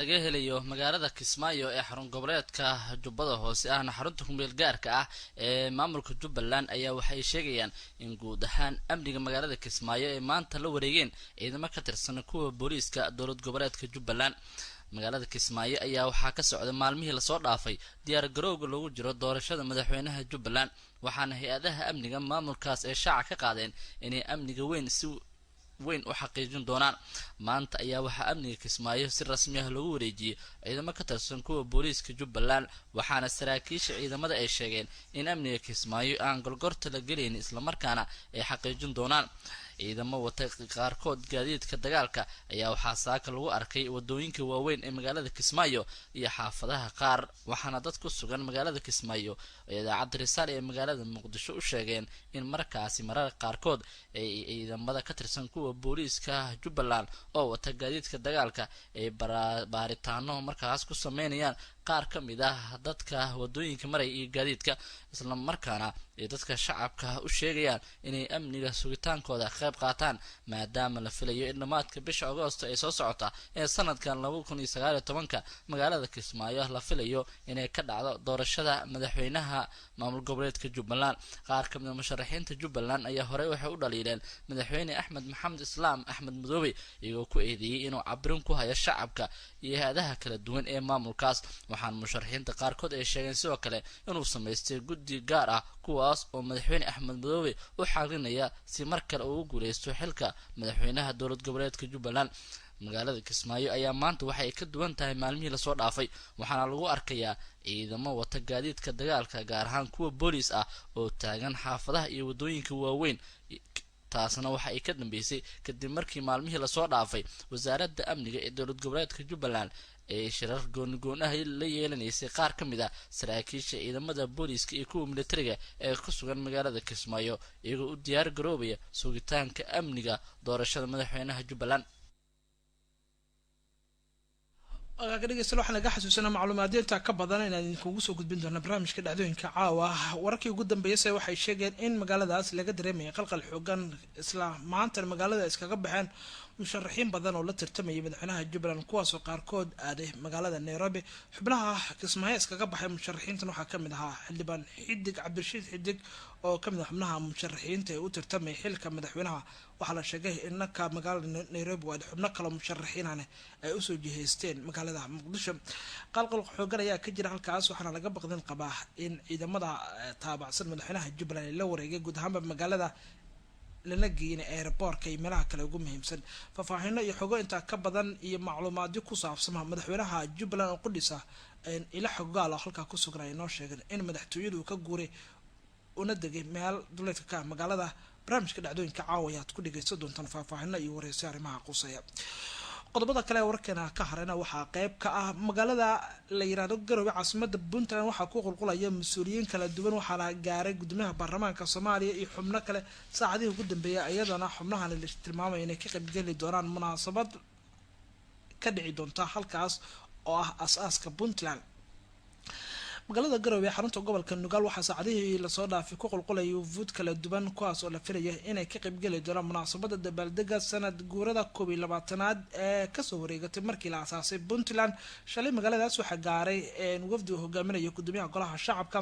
Laga helayo magaalada Kismaayo ee xarun goboleedka Jubbada Hoose, ahna xarunta kumeel gaarka ah ee maamulka Jubbaland, ayaa waxay sheegayaan in guud ahaan amniga magaalada Kismaayo ay maanta la wareegeen ciidamo ka tirsan kuwa booliiska dowlad goboleedka Jubbaland. Magaalada Kismaayo ayaa waxaa ka socda maalmihii lasoo dhaafay diyaar garowga loogu jiro doorashada madaxweynaha Jubbaland, waxaana hay-adaha amniga maamulkaas ay shaaca ka qaadeen inay amniga weyn si weyn u xaqiijin doonaan. Maanta ayaa waxaa amniga Kismaayo si rasmi ah loogu wareejiyey ciidamo ka tirsan kuwa booliiska Jubbaland, waxaana saraakiisha ciidamada ay sheegeen in amniga Kismaayo aan golgorta la gelayn, islamarkaana ay xaqiijin doonaan. Ciidamo wata qaarkood gaadiidka dagaalka ayaa waxaa saaka lagu arkay wadooyinka waaweyn ee magaalada Kismaayo iyo xaafadaha qaar, waxaana dad ku sugan magaalada Kismaayo ee idaacadda Risaale ee magaalada Muqdisho u sheegeen in markaasi mararka qaarkood ay ciidamada ka tirsan kuwa booliiska Jubbaland oo wata gaadiidka dagaalka ay baaritaano markaas ku sameynayaan qaar ka mid ah dadka wadooyinka maraya iyo gaadiidka, isla markaana ay dadka shacabka u sheegayaan inay amniga sugitaankooda qayb qaataan, maadaama la filayo in dhammaadka bisha Agoosto ay soo socota ee sanadkan 2019-ka magaalada Kismaayo la filayo inay ka dhacdo doorashada madaxweynaha maamul goboleedka Jubbaland. Qaar ka mid a musharaxiinta Jubbaland ayaa horey waxay u dhaliileen madaxweyne Axmed Maxamed Islaam Axmed Madoobe, iyagoo ku eedeeyey inuu cabirin ku hayo shacabka iyo hay-adaha kala duwan ee maamulkaas. Waxaana musharaxiinta qaarkood ay sheegeen sidoo kale inuu samaystay guddi gaar ah, kuwaas oo madaxweyne Axmed Madoobe u xaqlinaya si mar kale uu ugu guuleysto xilka madaxweynaha dowlad goboleedka Jubbaland. Magaalada Kismaayo ayaa maanta waxa ay ka duwan tahay maalmihii lasoo dhaafay, waxaana lagu arkayaa ciidamo wata gaadiidka dagaalka, gaar ahaan kuwa booliis ah, oo taagan xaafadaha iyo waddooyinka waaweyn. Taasna waxa ay ka dambeysay kadib markii maalmihii lasoo dhaafay wasaaradda amniga ee dowlad goboleedka Jubbaland ee shirar goonigoon ah la yeelanaysay qaar ka mid ah saraakiisha ciidamada booliiska iyo kuwa militariga ee ku sugan magaalada Kismaayo, iyagoo u diyaar garoobaya sugitaanka amniga doorashada madaxweynaha Jubbaland. Agaaga dhegeystayaal, waxaan naga xasuusanaa macluumaadyo intaa ka badan inaan idinkugu soo gudbin doono barnaamijka dhacdooyinka caawa. Wararkii ugu dambeeyay waxay sheegeen in magaaladaas laga dareemayay qalqal xoogan, isla maantana magaalada iskaga baxeen musharaxiin badan oo la tartamayay madaxweynaha Jubbaland, kuwaasoo qaarkood aaday magaalada Nairobi. Xubnaha Kismaayo iskaga baxay musharaxiintan waxaa kamid ahaa xildhibaan Xidig Cabdirashiid Xidig, oo kamid ah xubnaha musharaxiinta ee u tartamayay xilka madaxweynaha. Waxaa la sheegay in nanka magaalada Nairobi waa xubno kaloo musharaxiinane ay usoo jihaysteen magaalada Muqdisho. Qalqal xoogan ayaa ka jira halkaas, waxaana laga baqdin qabaa in ciidamada taabacsan madaxweynaha Jubbaland ay la wareegay guud ahaanba magaalada, lana geeyina airboortka iyo meelaha kale ugu muhiimsan. Faahfaahino iyo xogo intaa ka badan iyo macluumaadyo ku saabsan madaxweynaha Jubbaland oo qudhisa, ila xogaal oo halkaa ku sugan ay noo sheegeen in madaxtooyadu uu ka guuray una degay meel duleedka ka ah magaalada. Barnaamijka dhacdooyinka caawa ayaad ku dhegeysan doontaan faahfaahino iyo wareysi arrimaha quseeya. Qodobada kale ee warkeena ka harayna waxaa qeyb ka ah magaalada la yiraahdo Garowe, caasimada Puntland, waxaa ku qulqulaya mas-uuliyiin kala duwan, waxaana gaaray gudoomiyaha baarlamaanka Soomaaliya iyo xubno kale saacadihii ugu dambeeyay, iyadana xubnahan la tilmaamaya inay ka qaybgeli doonaan munaasabad ka dhici doonta halkaas oo ah as-aaska Puntland. Magaalada Garowe, xarunta gobolka Nugaal, waxaa saacadihii lasoo dhaafay ku qulqulayay wufuud kala duwan, kuwaas oo la filaya inay ka qaybgeli doonaan munaasabada dabaaldega sanad guurada 21aad ee kasoo wareegatay markii la asaasay Puntland. Shalay magaaladaas waxaa gaaray wafdi uu hogaaminayo gudoomiyaha golaha shacabka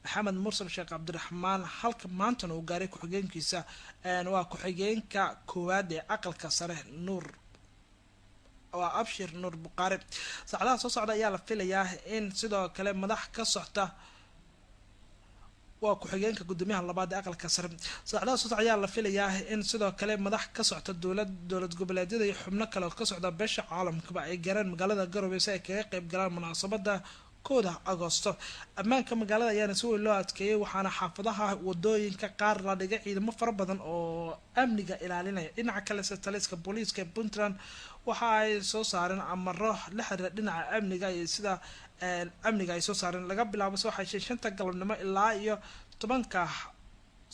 Maxamed Mursal Sheekh Cabdiraxmaan, halka maantana uu gaaray ku-xigeenkiisa, waa ku-xigeenka koowaad ee aqalka sare, Nuur, waa Abshir Nuur Buqaare. Saacadaha soo socda ayaa la filayaa in sidoo kale madax ka socta, waa ku-xigeenka gudoomiyaha labaad ee aqalka sare. Saacadaha soo socda ayaa la filayaa in sidoo kale madax ka socta dowlad goboleedyada iyo xubno kale oo ka socda beesha caalamkaba ay gaaraan magaalada Garowe si ay kaga qeyb galaan munaasabada 1da Agoosto. Ammaanka magaalada ayaana si weyn loo adkeeyay, waxaana xaafadaha wadooyinka qaar la dhigay ciidamo fara badan oo amniga ilaalinaya. Dhinaca kale se taliska booliiska Puntland waxa ay soo saareen amaro la xiriira dhinaca amniga iyo sida amniga ay soo saareen laga bilaabo soo xashay 5ta galabnimo ilaa iyo 10ka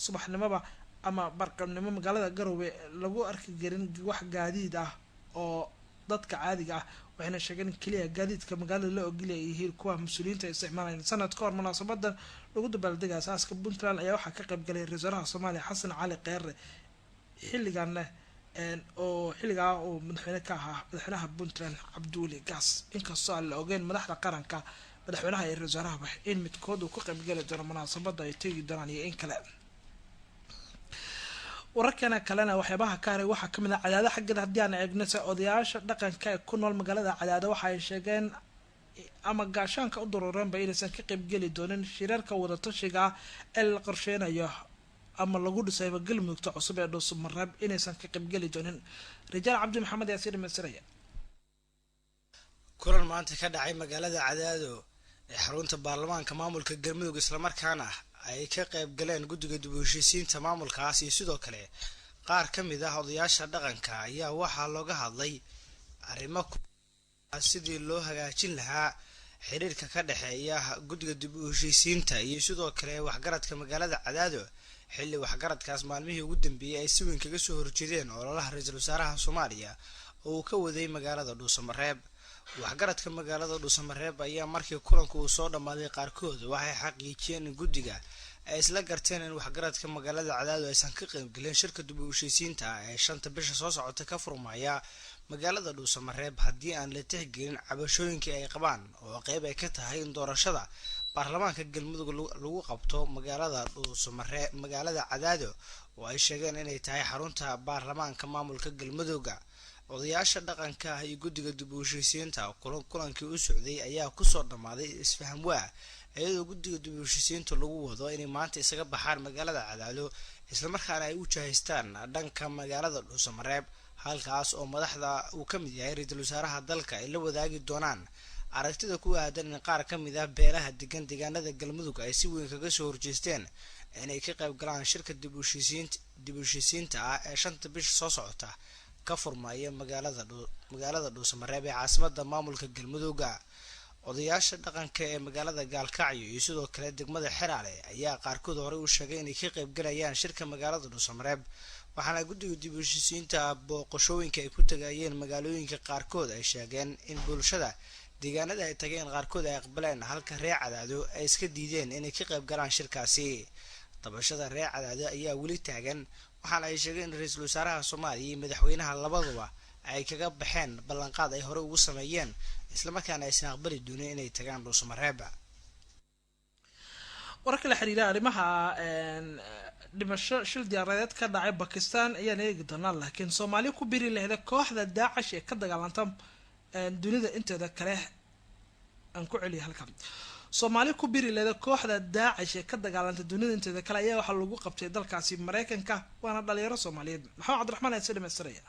subaxnimoba ama barqabnimo magaalada Garowe lagu arki karin wax gaadiid ah oo dadka caadiga ah, waxayna sheegeen in keliya gaadiidka magaalada la ogolya ay yihiin kuwa mas-uuliyiinta ay isticmaalayaan. Sanad ka hor munaasabadan lagu dabaaldegay asaaska Puntland ayaa waxaa ka qayb galay ra-isul wasaaraha Soomaaliya Xasan Cali Kheyre, xilliganna oo xilligaa uu madaxweyne ka ahaa madaxweynaha Puntland Cabdiweli Gaas. Inkastoo aan la ogeyn madaxda qaranka, madaxweynaha iyo ra-isul wasaarahaba, in midkood uu ka qaybgeli doono munaasabada ay tegi doonaan iyo in kale. Wararkana kalena waxyaabaha ka haray waxaa kamid ah Cadaado xaggeeda. Haddii aan eegno se, odayaasha dhaqanka ee ku nool magaalada Cadaado waxa ay sheegeen ama gaashaanka u daruureenba inaysan ka qaybgeli doonin shirarka wadatashiga ah ee la qorsheynayo ama lagu dhisayba Galmudugta cusub ee Dhuusamareeb, inaysan ka qaybgeli doonin. Rijaal Cabdi Maxamed ayaa sii dhamaystiraya. Kulan maanta ka dhacay magaalada Cadaado ee xarunta baarlamaanka maamulka Galmudug, islamarkaana ay ka qayb galeen guddiga dib u heshiisiinta maamulkaas iyo sidoo kale qaar ka mid ah odayaasha dhaqanka, ayaa waxaa looga hadlay arrimo sidii loo hagaajin lahaa xiriirka ka dhexeeya guddiga dib u heshiisiinta iyo sidoo kale waxgaradka magaalada Cadaado, xilli waxgaradkaas maalmihii ugu dambeeyey ay si weyn kaga soo horjeedeen ololaha ra-iisul wasaaraha Soomaaliya oo uu ka waday magaalada Dhuusamareeb. Waxgaradka magaalada Dhuusamareeb ayaa markii kulanku uu soo dhammaaday qaarkood waxay xaqiijiyeen in guddiga ay isla garteen in waxgaradka magaalada Cadaado aysan ka qaybgelin shirka dib u heshiisiinta ee 5-ta bisha soo socota ka furmaya magaalada Dhuusamareeb, haddii aan la tixgelin cabashooyinkii ay qabaan oo qeyb ay ka tahay in doorashada baarlamaanka Galmudug lagu qabto magaalada Dhuusamare, magaalada Cadaado oo ay sheegeen inay tahay xarunta baarlamaanka maamulka Galmudugga. Odayaasha dhaqanka ah iyo guddiga dib u heshiisiinta kulankii u socday ayaa kusoo dhammaaday isfaham waa, iyadoo guddiga dib u heshiisiinta lagu wado inay maanta isaga baxaan magaalada Cadaado, islamarkaana ay u jahaystaan dhanka magaalada Dhuusamareeb, halkaas oo madaxda uu ka mid yahay ra-iisul wasaaraha dalka ay la wadaagi doonaan aragtida ku aadan in qaar ka mid ah beelaha degan deegaanada Galmudug ay si weyn kaga soo horjeesteen inay ka qayb galaan shirka dib u heshiisiinta ah ee 5-ta bisha soo socota ka furmaya magaalada Dhuusamareeb ee caasimada maamulka Galmudugga. Odayaasha dhaqanka ee magaalada Gaalkacyo iyo sidoo kale degmada Xeraale ayaa qaarkood horey u sheegay inay ka qaybgalayaan shirka magaalada Dhuusamareeb, waxaana guddiga dib u heshiisiinta booqashooyinka ay ku tagayeen magaalooyinka qaarkood ay sheegeen in bulshada deegaanada ay tageen qaarkood ay aqbaleen, halka reer Cadaado ay iska diideen inay ka qayb galaan shirkaasi. Dabashada reer Cadaado ayaa weli taagan, waxaana ay sheegeen in ra-iisul wasaaraha Soomaaliya iyo madaxweynaha labaduba ay kaga baxeen ballanqaad ay horey ugu sameeyeen, islamarkaana aysan aqbali doonin inay tagaan Dhuusamareeba. Wararka la xiriira arrimaha dhimasho shil diyaaradeed ka dhacay Bakistan ayaan eegi doonaa, laakiin Soomaali ku biri lehda kooxda Daacash ee ka dagaalanta dunida inteeda kale aan ku celiya halkan. Soomaali ku biri lehda kooxda Daacish ee ka dagaalanta dunida inteeda kale ayaa waxaa lagu qabtay dalkaasi Mareykanka, waana dhalinyaro Soomaaliyeed. Maxamed Cabdiraxmaan ayaa si dhamaystiraya.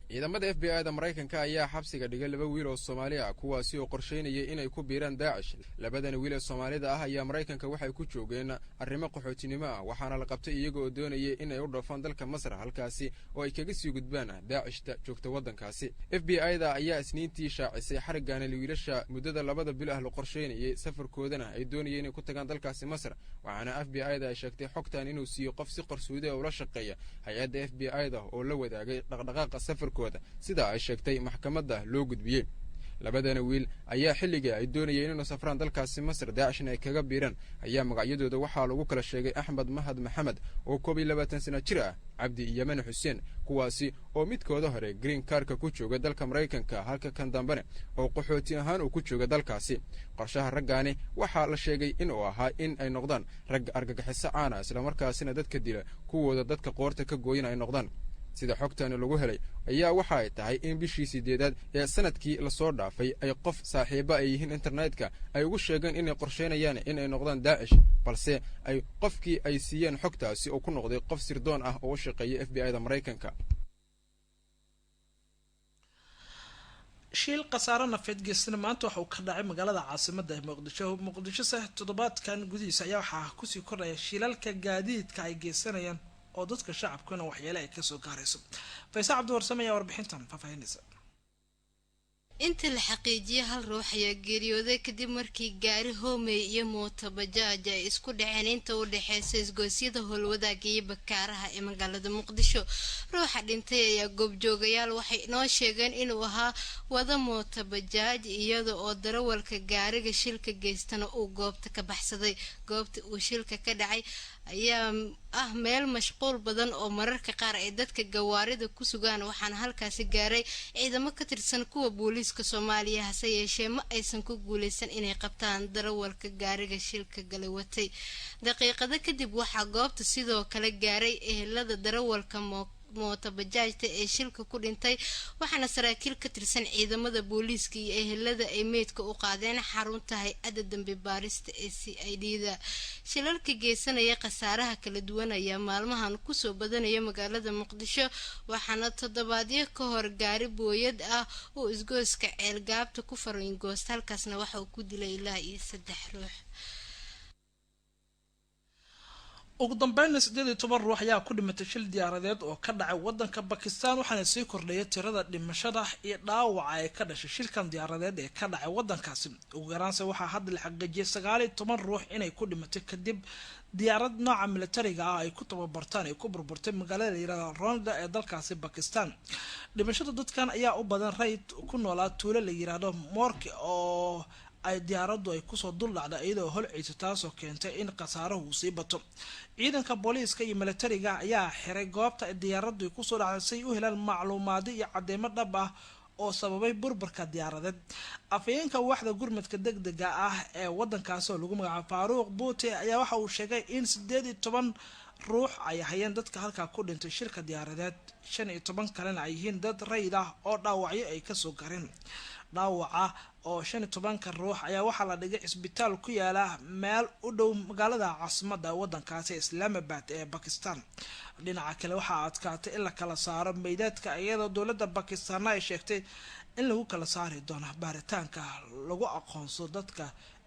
Ciidamada FBI da Maraykanka ayaa xabsiga dhigay laba wiil oo Soomaali ah, kuwaasi oo qorshaynayay inay ku biiraan Daacish. Labadan wiil ee Soomaalida ah ayaa Maraykanka waxay ku joogeen arrimo qaxootinimo ah, waxaana la qabtay iyaga oo doonayay inay u dhoofaan dalka Masar, halkaasi oo ay kaga sii gudbaan Daacishta joogta waddankaasi. FBI da ayaa Isniintii shaacisay xariggaani wiilasha muddada 2-da bil ah la qorshaynayay safarkoodana ay doonayeen inay ku tagaan dalkaasi Masar, waxaana FBI da ay sheegtay xogtan inuu siiyo qof si qarsoodi ula shaqeeya hay-adda FBI da oo la wadaagay dhaqdhaqaaqa safarkooda, sida ay sheegtay maxkamadda loo gudbiyey. Labadana wiil ayaa xilligai ay doonayeen inuu safraan dalkaasi Masar, Daacishna ay kaga biiraan, ayaa magacyadooda waxaa lagu kala sheegay Axmed Mahad Maxamed oo 21 sana jir ah, Cabdi Yamane Xuseen, kuwaasi oo midkooda hore green cardka ku jooga dalka Maraykanka, halka kan dambene oo qaxooti ahaan uu ku jooga dalkaasi. Qorshaha raggaani waxaa la sheegay inuu ahaa in ay noqdaan ragga argagixiso caana, islamarkaasina dadka dila, kuwooda dadka qoorta ka gooyana ay noqdaan. Sida xogtani lagu helay ayaa waxa ay tahay in bishii 8aad ee sanadkii lasoo dhaafay ay qof saaxiibo ay yihiin internetka ay ugu sheegeen inay qorshaynayaan in ay noqdaan Daacish, balse ay qofkii ay siiyeen xogtaasi oo ku noqday qof sirdoon ah oo u shaqeeya FBI da Maraykanka. Shiil khasaaro nafeed geystana maanta waxa uu ka dhacay magaalada caasimada ee Muqdisho. Muqdisho se toddobaadkan gudihiisa ayaa waxaa kusii kordhaya shilalka gaadiidka ay geysanayaan oo dadka shacabkuna waxyeele ay kasoo gaarayso. Faysa Cabdiwarsame ayaa warbixintan faahfaahinaysa. Inta la xaqiijiyay hal ruux ayaa geeriyooday kadib markii gaari hoomey iyo mooto bajaaj ay isku dhaceen inta u dhexeysa isgoosyada Howlwadaaga iyo Bakaaraha ee magaalada Muqdisho. Ruuxa dhintay ayaa goobjoogayaal waxay inoo sheegeen inuu ahaa wada mooto bajaaj, iyada oo darawalka gaariga shilka geystana uu goobta ka baxsaday. Goobta uu shilka ka dhacay ayaa ah meel mashquul badan oo mararka qaar ay dadka gawaarida ku sugaan, waxaana halkaasi gaaray ciidamo ka tirsan kuwa booliiska Soomaaliya, hase yeeshee ma aysan ku guuleysan inay qabtaan darawalka gaariga shilka galay watay. Daqiiqado kadib waxaa goobta sidoo kale gaaray ehelada darawalka mooto bajaajta ee shilka ku dhintay, waxaana saraakiil ka tirsan ciidamada booliiska iyo ehelada ay meydka u qaadeen xarunta hay-adda dambi baarista ee CID da. Shilalka geysanaya khasaaraha kala duwan ayaa maalmahan kusoo badanaya magaalada Muqdisho, waxaana toddobaadyo ka hor gaari booyad ah uu isgoyska Ceelgaabta ku fariingoosta, halkaasna waxa uu ku dilay ilaa iyo saddex ruux. Ugu dambeynna, 18 ruux ayaa ku dhimatay shil diyaaradeed oo ka dhacay wadanka Bakistan, waxaana sii kordhayay tirada dhimashada iyo dhaawaca ee ka dhashay shilkan diyaaradeed ee ka dhacay wadankaasi. Ugu yaraanse waxaa hadda la xaqiijiyay 19 ruux inay ku dhimatay kadib diyaarad nooca militariga ah ay ku tababartaan ay ku burburtay magaalada la yirahdo Ronda ee dalkaasi Bakistan. Dhimashada dadkan ayaa u badan rayid ku noolaa tuulo la yiraahdo Morke oo ay diyaaraddu ay kusoo dul dhacda iyadoo holceysa, taasoo keentay in khasaaruhu sii bato. Ciidanka booliiska iyo militariga ayaa xiray goobta diyaaraddu ay kusoo dhacday si ay u helaan macluumaadyo iyo cadeymo dhab ah oo sababay burburka diyaaradeed. Afhayeenka waaxda gurmadka deg dega ah ee wadankaasi oo lagu magacaabo Faaruuq Buute ayaa waxa uu sheegay in 18 ruux ay hayeen dadka halkaa ku dhintay shirka diyaaradeed, 15 kalena ay yihiin dad rayid ah oo dhaawacyo ay kasoo gareen. Dhaawaca oo 15-ka ruux ayaa waxaa la dhigay cisbitaal ku yaala meel u dhow magaalada caasimadda wadankaasi Islaamabad ee Bakistan. Dhinaca kale, waxaa adkaatay in la kala saaro meydadka, iyadoo dowladda Bakistaanna ay sheegtay in lagu kala saari doono baaritaanka lagu aqoonsado dadka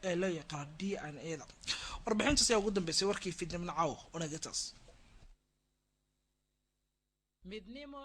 ee loo yaqaano DNA da. Warbixintaas ayaa ugu dambeysay warkii fiidnimna caawo. Wanaagataas. Midnimo.